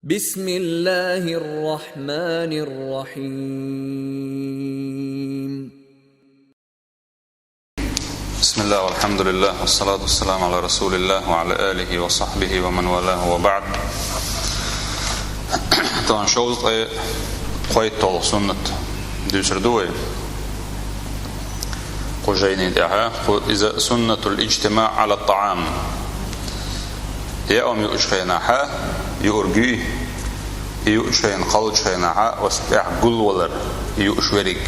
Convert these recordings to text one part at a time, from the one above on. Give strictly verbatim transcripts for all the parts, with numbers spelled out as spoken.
بسم الله الرحمن الرحيم. بسم الله والحمد لله والصلاة والسلام على رسول الله وعلى آله وصحبه ومن والاه وبعد. Тахана шовзткъе кхойтталгӀа суннат дуьйцур ду вай. Кху жайни тӀехь, кху иза суннатул иджтимаъ Ӏала ттаӀам. Яа хӀума юучу хенахь, юург юй, и юучу хенахь, кхаллачу хенахь, оцу тӀехь гулвалар, и юуш верг.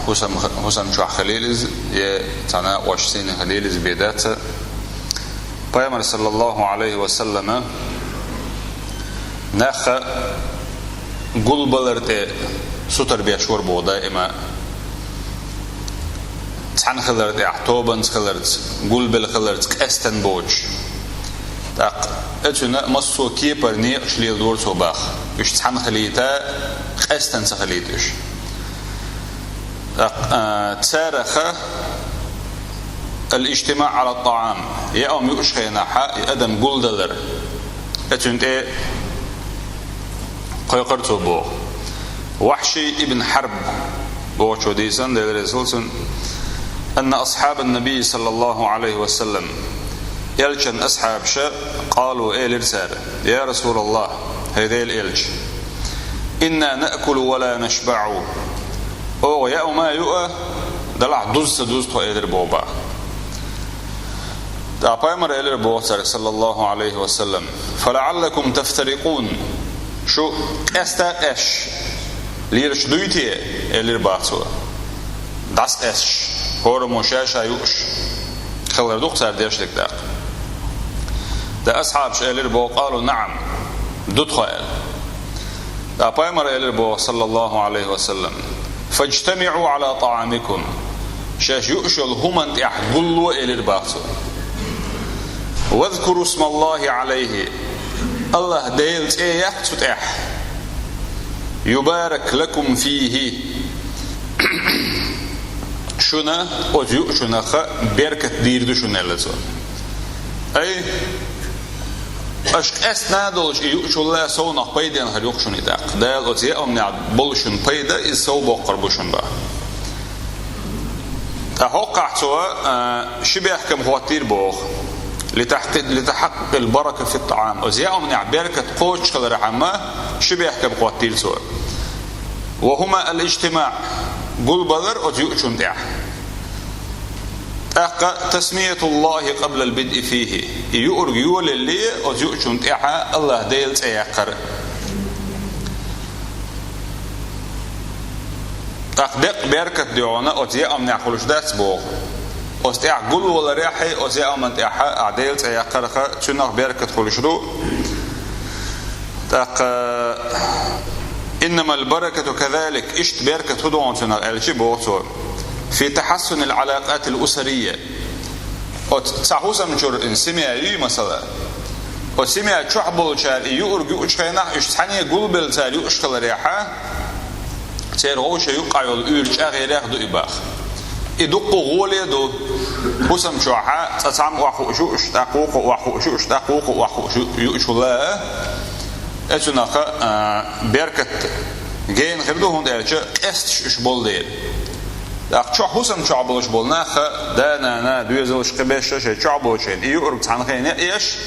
ХӀусам-, хӀусам чохь хилийла иза, я цхьана накъостий сийна хилийла иза бен дац. Пайхамар, саллаллаху Ӏалайхи ва саллама, нах гулбалар тӀе сутара беш вара боху даима. Цхьаьна хилар тӀехь, тобанца хиларца, гулбелла хиларца, къаьстина боцуш. ТӀаккха оцунна массо а кепара некъаш леладора цо боху. Уьш цхьаьна хилийта, къаьстина ца хилийта уьш. ТӀаккха, а, царах ал-иджтимаъ Ӏала ттаӀам, яа хӀума юучу хенахь, и адам гулдалар. Оцунна тӀе кхойкхура цо боху. Вахьший ибн Хьарб бохучо дийцина, Дела реза хуьлда цунна, анна асхьабан-набий, саллаллаху Ӏалайхи ва саллам, элчан асхьабаша, къалу, элира цара: «Я Расулаллах, хӀай Делан элча, инна наъкулу ва ла нашбаъу». Оха яа хӀума а ю, делахь дуза ца дузу тхо, элира боху боху. ТӀаккха пайхамара элира боху цаьрга, саллаллаху Ӏалайхи ва саллам: «ФалаӀаллакум тафтарикъун». Шу къаьста а къаьсташ лелаш дуй те, элира боху цо. ДӀасакъаьсташ, хӀораммо ша-ша юуш хилар ду-кх цара деш дерг тӀаккха. ТӀаккха асхьабаша элира боху: «Къалу наӀам», ду тхо аьлла. ТӀаккха пайхамара элира боху, саллаллаху Ӏалайхи ва саллам: «ФаджтамиӀу Ӏала тӀаӀамикум». Шаьш юуш йолу хӀуманна тӀехь гулло, элира боху цо. «Вазкуру смаллахи Ӏалайхи». АллахӀ Делан цӀе яккха цу тӀехь. «Юбарак лакум фийхи». Шуна оцу юучунах беркат дийр ду шуна, элира цо. Ай, аша къаьстина долуш и юучул совнах пайденна хир ю-кх шуна и тӀаккха. Дала оцу яа хӀуманехь болу шуна пайда, иза сов боккхур бу шуна боху. Ткъа хӀокхахь цо, а, ши бехкам хӀоттийра боху. «Литахьакъ-, литахьаккъукъил барака фит-тӀаӀам». Оцу яа хӀуманехь беркат кхочушхилархьама, ши бехкам хӀоттийра цо. «Ва хӀума ал-иджтимаъ», гулбалар оцу юучунна тӀехь. ТӀаккха «тасмиятуллахи къаблал бидъи фийхи». И юург йолалле, оцу юучунна тӀехь АллахӀ Делан цӀе яккхар. ТӀаккха деккъа беркат дуьхьал оцу яа хӀуманехь хуьлуш дац боху. Оцу тӀехь гулваларехь, оцу яа хӀуманна тӀехь ахь Делан цӀе яккхарх, цуьнах беркат хуьлуш ду. ТӀаккха «иннамал баракату казалик», иштта беркат хӀун ду хьуна цуьнах аьлча, боху цо, «фи тахьассунил Ӏалакъатил усарийя». Оцу цхьа хӀусам чуьра семья юй, масала. Оцу семья чохь болчара и юург юучу хенахь, уьш цхьаьна гулбелла цара юуш хиларехь, церан вовшийн юккъахь йолу уьйр чӀагӀъярехь ду и боху. И дуккха гӀоле а ду. ХӀусам чохь цкъа цхьамма охьахууш юуш, тӀаккха вукхо охьахууш юуш, тӀаккха вукхо охьахууш юучул а, оцунах, а, беркат гена хир ду, хӀунда аьлча къаьсташ уьш болу дела. ТӀаккха чохь хӀусам чохь болуш болу нах, да-нана, доьзалш, кхин берш шайн чохь болчу хенахь, и юург цхьаьна хенахь еш,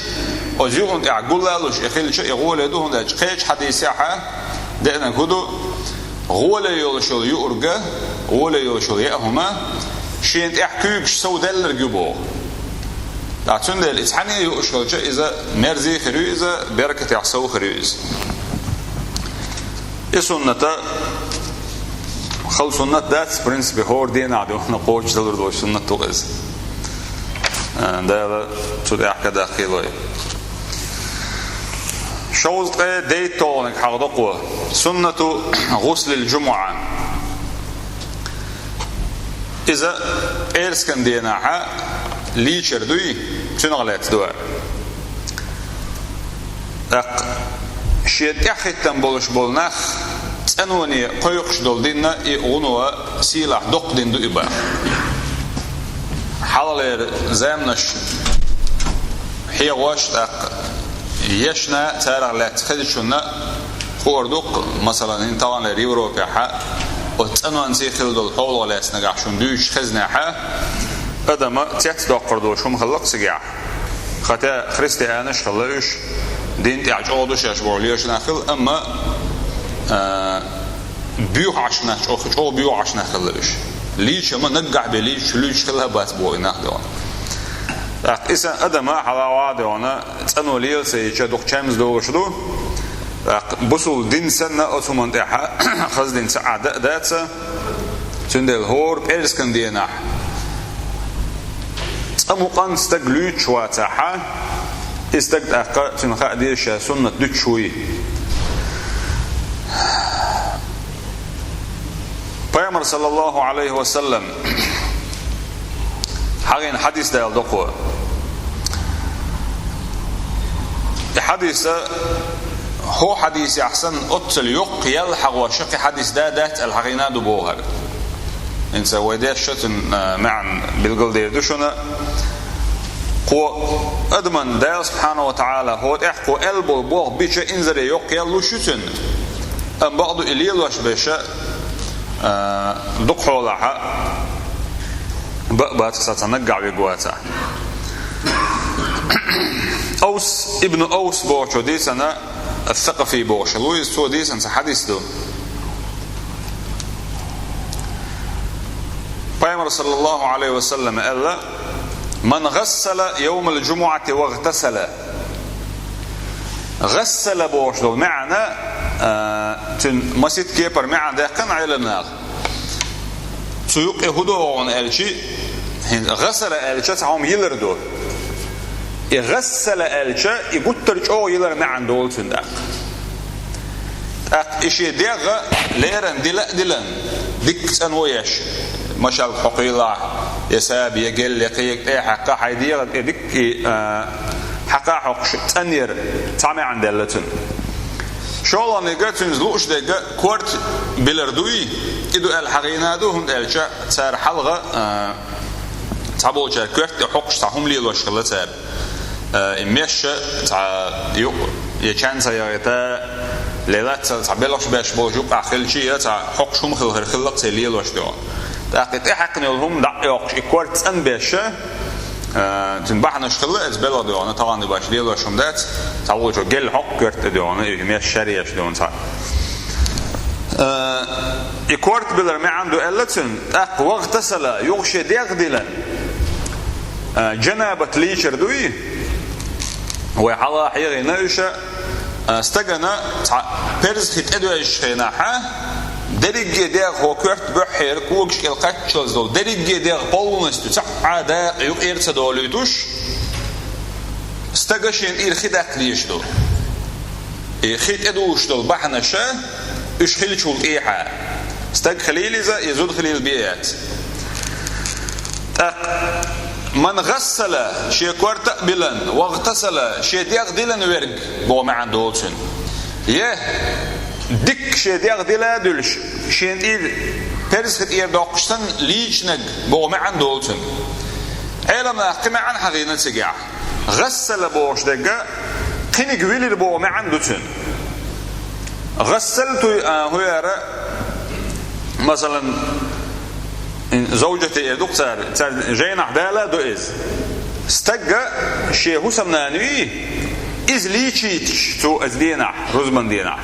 оцу юург тӀехь гуллалуш и хилча, и гӀоле ду, хӀунда аьлча кхечу хьадисехь деанарг хӀун ду, гӀоле йолуш йолу юург, гӀоле йолуш йолу яа хӀума, шена тӀехь куьйгаш сов даьлларг ю боху. ТӀаккха цундела и цхьаьна юуш хилча, иза мерза хир ю иза, беркатех сов хир ю иза. И суннат, хала суннат дац, в принципе, хӀора дийнахь дуьйна кхочушдалур долу суннат ду иза. Э, Дала цу тӀехь кхидӀа хилой. Шовзткъе дейтталгӀаниг хьахадо кхо. Суннату гӀуслил джумуӀа. Иза пӀераскан дийнахь лийчар дуй, цуьнах лаьцна ду. ТӀаккха шен тӀаьхьахӀиттина болуш болу нах цӀаноне кхойкхуш долу дийнахь и гӀуно сийлахь доккха дийнахь ду и боху. Хьалхалера заманаш хьегӀош, тӀаккха Ешна царах лаьцна хезачунна хуур ду-кх, масалан, хӀинца таханлера Европехьа, оцу цӀанонций хилла долу хьолах лаьцна нагахь шуна дуьйцуш хезнехьа, адама цецдоккхур долуш хӀума хилла-кх цигахь. Хатта христианаш а хилла уьш, дин тӀехь чӀогӀа ду шаьш бохуш лелаш нах хилла, амма, а, боьха Ӏаш нах, чӀогӀа, чӀогӀа боьха Ӏаш нах хилла уьш. Лийча ма наггахь бен лийча, луьйчуш хилла бац боху и нах дона. ТӀаккха и сан адама хьалаваха дона, цӀано лела ца йича, дукха чамза долуш ду. ТӀаккха бусул дин санна оцу хӀуманна тӀехьа хаза дин ца Ӏа дан а дац. Цундела хӀора пӀераскан денахь цкъа мукъан стаг луьйчуш вацахьа, и стаг тӀаккха цуьнан хаа деза ша суннат дуьтуш вуй. Пайхамар, саллаллаху Ӏалайхи ва саллам, хьахийна хьадис дала доккхо. И хьадиса, хӀо хьадисехь санна, оццул йоккха ял хьахош кхин хьадис да дац аьлла хьахийна ду боху хӀара. ХӀинца вай дешча цуьнан, а, маьӀна билгалдер ду шуна. Кхо адаман Дала субхьанаху ва таӀала хӀо тӀехь кхо аьлла болу болх бича инзаре йоккха ял луш ю цуьнан. Амма бакъду и лелош беша, а, дукха хьолахьа, баъ бац сан цхьа наггахь виг вацахь. Аус ибн Аус бохучо дийцина, Ас-Сакъафи бохуш ву иза, цо дийцина цхьа хьадис ду. Пайхамар, саллаллаху Ӏалайхи ва саллам, аьлла: «Ман гӀассала йовмал-джумуӀати вагӀтасала». ГӀассала бохуш долу маьӀна, а, цуьнан масийтта кепара маьӀна даьккхина Ӏеламнаха. Цу юкъе хӀун догӀу аьлчи, хӀинца гӀасала аьлча цхьа хӀума йилар ду. И гӀассала аьлча, и гуттар чӀогӀа йилар маьӀна долу цуьнан тӀаккха. ТӀаккха и шен дегӀ леррина дила а дилан, дикка цӀанво еш, машалг хьокхийлахь, я саби, я гел, я кхин, я тӀе а хьаькхна, хьайн дегӀан тӀе дикка и, а, хьаькхна а хьокхуш цӀанъяр цхьа маьӀна делла цуьнан. ШолгӀаниг цуьнца лууш дерг корта билар дуй, и ду аьлла хьахийна ду, хӀунда аьлча цара хьалха, а, цхьаболчара коьрта тӀе хьокхуш цхьа хӀума лелош хилла цара. Э, и мешша цхьа юкъ, я чан ца яхийта, лелаццал цхьа белхаш беш болчу юкъахь хилчи, я цхьа хьокхуш хӀума хилла хир хилла-кх церан лелош догӀу. ТӀаккха и тӀехьаькхна йолу хӀума дӀа а йоккхуш, и корта цӀанбеша, э, цуьнан бахьанаш хилла, эца белха догӀу, тахана баьш лелош хӀума дац, цхьа волчо гел хьокху коьрта тӀе догӀу, и меш шаьреш догӀу цхьа. Э, и корта билар маьӀна ду аьлла цуьнан, тӀаккха вагӀтасала, юха шен дегӀ дилан. А, джанабат лийчар дуй, вай хьалха хьехийна уьш, а, стагана цхьа парз хи тӀедоьжначу хенахьа, дерриге дегӀ хӀокху коьрта буьххьера когаш кӀел кхаччалц долу, дерриге дегӀ полностью цхьа а дакъа юкъера ца долуьйтуш, стага шен тӀера хи даккха дезаш ду. И хи тӀедугӀуш долу бахьанаша, уьш хилчул тӀехьа, стаг хилийла иза, я зуда хилийла бен яц. ТӀаккха: «Ман гӀассала», шен корта а билан, «вагӀтасала», шен дегӀ дилан верг, боху маьӀна долу цуьнан. Я дикка шен дегӀ дила а дуьлуш, шен тӀера парз хи тӀера доккхуш санна лийчинарг, боху маьӀна долу цуьнан. Ӏеламнаха кхин маьӀна хьахийна цигахь. «ГӀассала» бохуш дерг кхиниг вилира боху маьӀна ду цуьнан. «ГӀассал» туй, а, хӀун яра, масалан, ин, зовжате эр ду-кх цара, цара жайнахь дала а ду иза. Стагга шен хӀусамнана юй, иза лийчийташ цо иза денахь, рузбан денахь.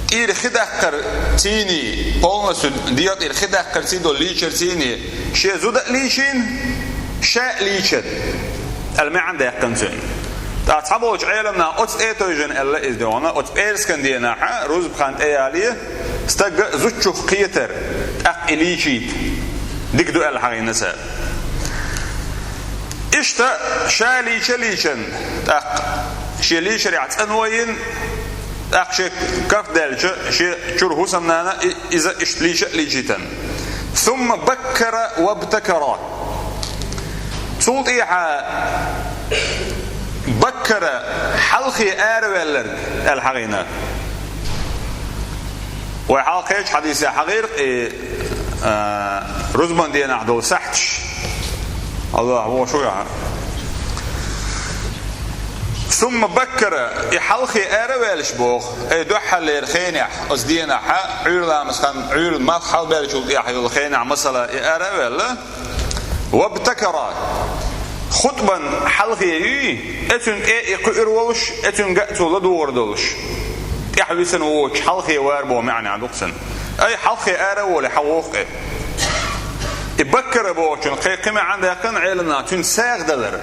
ТӀера хи даккхар цийний, полностью дегӀ тӀера хи даккхар ций долу лийчар цийний, шен зуда а лийчийна, ша а лийчан, аьлла маьӀна даьккхина цуьнан. ТӀаккха цхьаболчу Ӏеламнаха оцу тӀе а тевжина аьлла иза догӀу, оцу пӀераскан денахьа, рузба хан тӀеяле, стагга зудчух кхетар, тӀаккха и лийчийта дика ду аьлла хьахийна цара. Иштта ша лийча а лийчан, тӀаккха шен лийчарехь цӀанво йина, тӀаккха шен каф даьлча, шен чуьра хӀусамнана и-, иза иштта лийча а лийчийтан. «Сумма баккара вабтакара». Цул тӀехьа «баккара», хьалхе араваьлларг, аьлла хьахийна. Вай хьалха кхечу хьадисехь хьахийра-кх и, а, рузбан денахь долу сахьташ. Аллахь вохуш ву яхьа. ثم بكر, и хьалхе ара а ваьлча боху, ай дуьххьарлера хенехь, оцу денахь, Ӏуьйра ламазан хан, Ӏуьйра малх хьалабаьллачул тӀаьхьа йолу хенахь, масала, и ара а ваьлла, وابتكر, хутбан хьалхе юй, оцуьнан тӀе и кхуьур волуш, оцуьнга а цо ладугӀур долуш, тӀаьхьа висина воцуш, хьалхе вара боху маьӀна ду-кх цуьнан. Ай, хьалхе ара а волий, хьан воху-кх и? И بكر бохучун кхин кхин маьӀна даьккхина Ӏеламнаха, цуьнан сагӀа далар.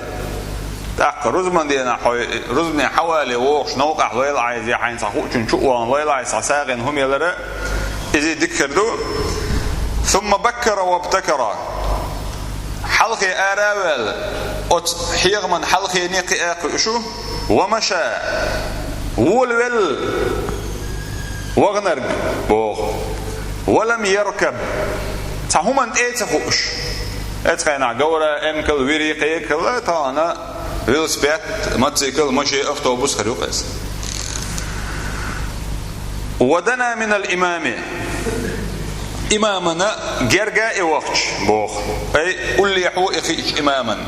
ТӀаккха рузбан денахь хьо, рузбане хьавале вогӀуш, новкъахь лойла Ӏайзе хьайна цхьа хуучун чу а вахана, лойла Ӏайзе цхьа сагӀина хӀума ялар а, иза дика хир ду. ثم بكر وابتكر. Хьалхе ара а ваьлла, оцу хьехаман хьалхене кхиа а кхуьуш ву, ومشى, волавелла ваханарг боху. ولم يركب, цхьа хӀуманна тӀе а ца хууш. Оцу хенахь говра, эмкал, вири, кхекал, тахана велосипед, мотоцикл, машен, автобус хир ю-кх иза. ودنا من الإمام, имамана герга а и вахча боху. Ай, уллехьо и хиъча имаман.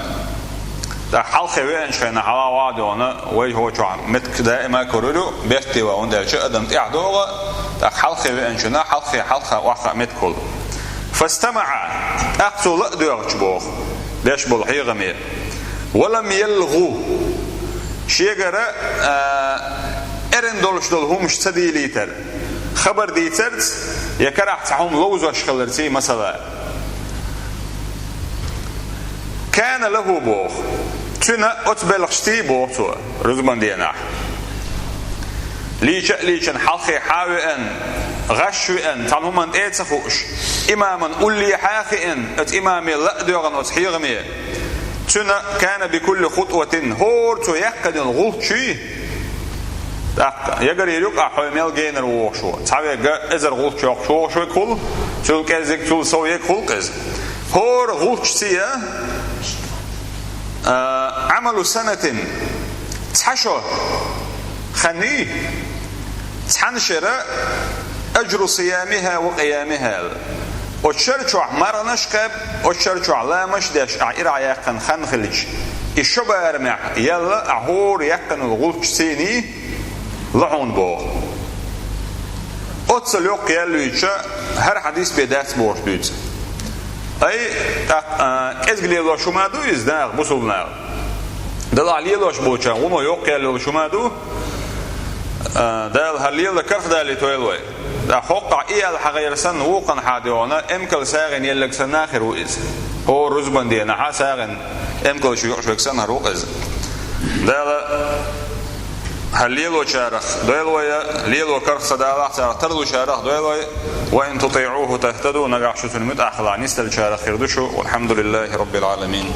ТӀаккха хьалхе веанчу хенахь, хьала вахьа догӀана, вай хӀокху чохь меттиг даима карор ю, бертте ван, хӀунда аьлча адам тӀаьхьа догӀу, тӀаккха хьалхе веанчунна, хьалхе, хьалха, охьахаа меттиг хуьлу. فاستمع, тӀаккха цо ла а доьгӀча боху, деш болу хьехаме. ولم يلغ, шегара, а, эрна долуш долу хӀумаш ца дийлийтар, хабар дийцарца, я карахь цхьа хӀума ловзош хиларций, масала. كان له боху. Цуьнан оцу белхашций боху цо, рузбан денахь. Лийча а лийчина, хьалхе хьа а веана, гӀаш а веана, цхьана хӀуманна тӀе а ца хууш, имаман уллехьа а хиъна, оцу имаме ла а доьгӀна оцу хьехаме. Цуьнан كان بكل خطوة, хӀора цо яьккхина йолу гӀулч чуй, тӀаккха ягарийра юкъахь хьо мел генара вогӀуш ву. Цхьа вегга эзар гӀулч йоккхуш вогӀуш вега хуьлу, цул кӀеззиг, цул сов ега хуьлу-кх иза. ХӀора гӀулчций, а, عمل سنة, цхьа шо хан юй, цхьана шера أجر صيامها وقيامها аьлла. Оцу шар чохь марханаш а кхаьбна, оцу шар чохь ламазаш а деш, ахь ирахь яьккхина хан хилча, и шо барамехь яьлла ахь хӀора яьккхина йолу гӀулчций ла хьуна боху. Оццул йоккха ял юьйцуш, хӀара хьадис бен дац бохуш дуьйцу. Ай, тӀаккха, а, кӀезиг лелош хӀума ду иза, наха, бусулба наха. Делахь лелош болчарна вуно йоккха ял йолуш хӀума ду, а, Дала хӀара лела карх далийтойла вай. ТӀаккха хӀокхахь и ял хьахийра санна, вукхунна хьа а доьгӀна, эмкал сагӀина елларг санна а хир ву иза. ХӀора рузбан денахьа сагӀина эмкалш юкъаш верг санна хир ву-кх иза. Дала хӀара лелочарах дойла вай, лело карх ца далахь, царах тарлучарах дойла вай. وإن تطيعوه تهتدوا, нагахь шу цунна муьтӀахь хилахь, нисделлачарах хир ду шу. والحمد لله رب العالمين.